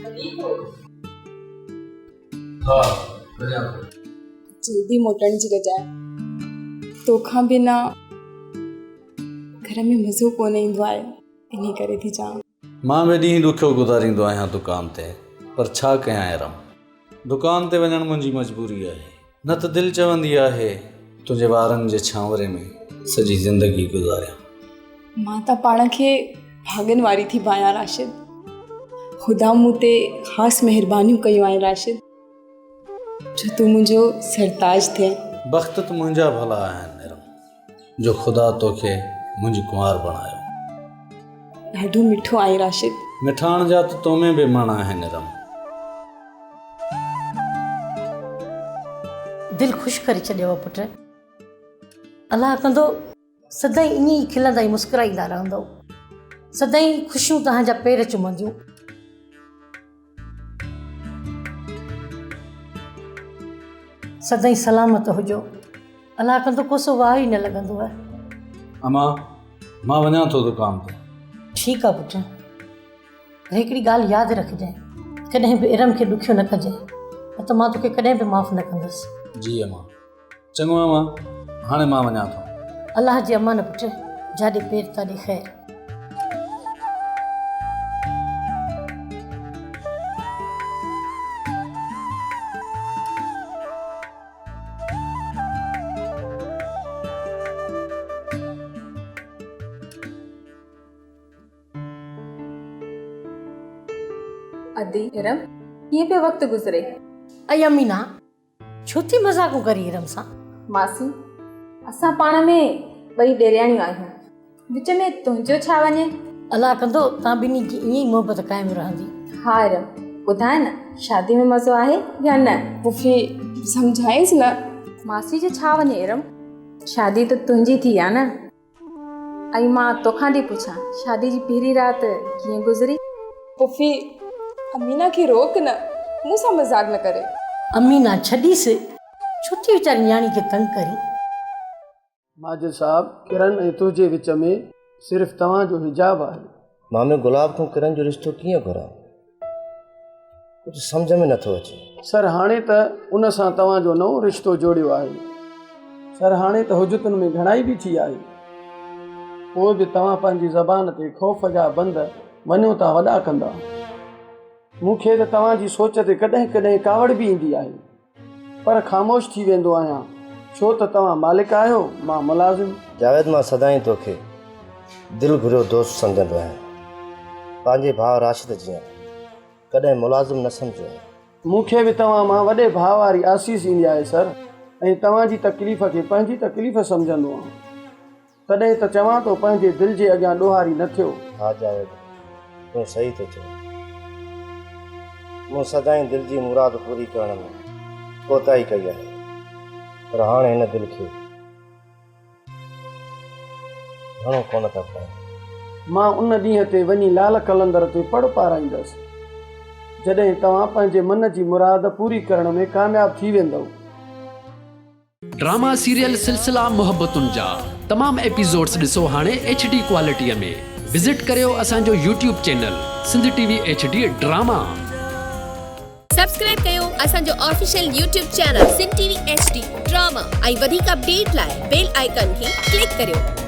وڃين ٿو؟ ها، وڃان ٿو. جلدي موٽڻ جي ڪجانء. توکان بنا گهر ۾ مزو ڪونه ايندو آهي، انهي ڪري ٿي چوان. مان به ڏينهن ڏکيو گذاريندو آهيان دڪان تي، پر ڇا ڪيان ارم. دڪان تي وڃڻ منهنجي مجبوري آهي. نه ته دل چوندي آهي تنهنجي وارن جي ڇانوري ۾ سڄي زندگي گذاريان. مان ته پاڻ کي ڀاڳن واري ٿي ڀانيان راشد. خدا مون تي خاص مهربانيون ڪيون آهن راشد جو تون منهنجو سرتاج ٿين. بخت ته منهنجا ڀلا آهن ارم جو خدا توکي منهنجي ڪنوار بڻايو. ڏاڍو مٺو آهين راشد. مٺاڻ جا ته تو ۾ به مڻ آهن ارم. دل خوش ڪري ڇڏيو پٽ. الله ڪندو سدائين ائين ئي کلندا ۽ مسڪرائيندا رهندؤ. سدائين خوشيون توهان جا پير چمنديون. سدائين سلامت هجو. الله ڪندو ڪوسو واهه ئي نه لڳندو. امان مان وڃان ٿو دڪان تي. ٺيڪ آ پٽ. پر هڪڙي ڳالهه ياد رکجانء، ڪڏهن به ارم کي ڏکيو نه ڪجانء، نه ته مان توکي ڪڏهن به معاف نه ڪندس. جي امان. چڱو امان، هاڻي مان وڃان ٿو. الله جي امان پٽ، جاڏي پير تاڏي خير. ادي ارم ڪيئن پيو وقت گذري؟ اي امينا ڇو ٿي مذاقون ڪرين ارم سان؟ ماسي اسان پاڻ ۾ ٻئي ڏيرياڻيون آهيون وچ ۾ تنهنجو ڇا وڃي؟ الله ڪندو توهان ٻنهي جي ائين ئي محبت قائم رهندي. ها ارم ٻڌاء نه شادي ۾ مزو آهي يا نه؟ پڦي سمجهائينس نه. ماسي جو ڇا وڃي ارم شادي ته تنهنجي ٿي آ نه. ۽ مان توکان ٿي پڇان، شادي جي پهرين رات ڪيئن گذري؟ پڦي، امينا کي روڪ نه، مون سان مذاق نه ڪري. امينا، ڇڏيس، ڇو ٿي ويچاري نياڻي کي تنگ ڪرين؟ ماجد صاحب، ڪرن ۽ تنهنجي وچ ۾ صرف توهان جو حجاب آهي. مامي گلاب کان ڪرن جو رشتو ڪيئن گهران؟ ڪجهه سمجهه ۾ نٿو اچي. سر هاڻي ته ان سان توهان جو نئون رشتو جوڙيو آهي. سر هاڻي ته حجتن ۾ گهڻائي به ٿي آهي. پوء به توهان پنهنجي زبان تي خوف جا بند وڃو ٿا وڏا ڪندا. مون کي ته توهان جي سوچ تي ڪڏهن ڪڏهن ڪاوڙ به ايندي آهي. پر خاموش ٿي ويندو آهيان، ڇو ته توهان مالڪ آهيو، مان ملازم. جاويد مان سدائين توکي دل گهريو دوست سمجهندو آهيان. پنهنجي ڀاء راشد جيان ڪڏهن ملازم نه سمجهيو آهي. مون کي به توهان مان وڏي ڀاء واري آسيس ايندي آهي سر، ۽ توهان جي تڪليف کي پنهنجي تڪليف سمجهندو آهيان. تڏهن ته چوان ٿو پنهنجي دل جي اڳيان ڏوهاري نه ٿيو. ها جاويد، تون صحيح ٿو چئين. مون سدائين دل جي مراد پوري ڪرڻ ۾ ڪوتاهي ڪئي آهي، پر هاڻ هن دل کي گهڻو ڪونه ٿا پائين. مان ان ڏينهن تي وڃي لال قلندر تي پڙ پارائيندس، جڏهن توهان پنهنجي من جي مراد پوري ڪرڻ ۾ ڪامياب ٿي ويندؤ. ڊراما سيريل سلسلا محبتن جا تمام ايپيسوڊس ڏسو هاڻي ايڇ ڊي ڪوالٽي ۾ وزٽ ڪريو اسان جو YouTube channel Sindh T V H D drama. Subscribe ڪيو اسان جو official YouTube channel Sindh T V H D drama ۽ وڌيڪ اپڊيٽ لاء بيل آئيڪان کي ڪلڪ ڪريو.